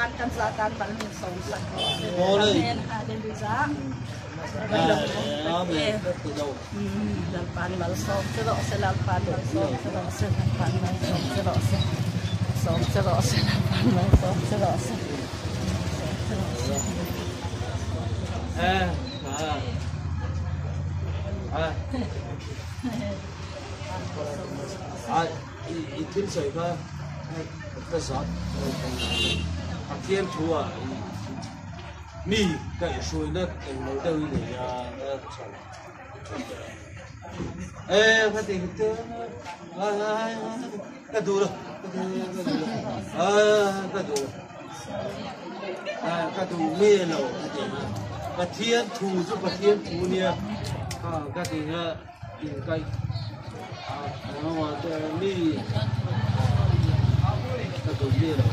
Lalpa'n kan za tan mal min sawm sak rawh se. Amen. Hallelujah. Amen. Lalpa'n mal sawm che rawh se. Lalpa'n mal sawm che rawh se. Lalpa'n mal sawm che rawh se. Sawm che rawh se. Lalpa'n mal sawm che rawh se. Sawm che rawh se. Eh, ah. Ah. I thil sawi kha ka zat Pathian thu ah mi kaihhruaina englo deuh i nei a e ka ti te ka duh lo ka duh lo ka duh ka duh nge lo ka ti Pathian thu chu Pathian thu nia ka ti kha. Inkaih a mi ka duh mi lo a.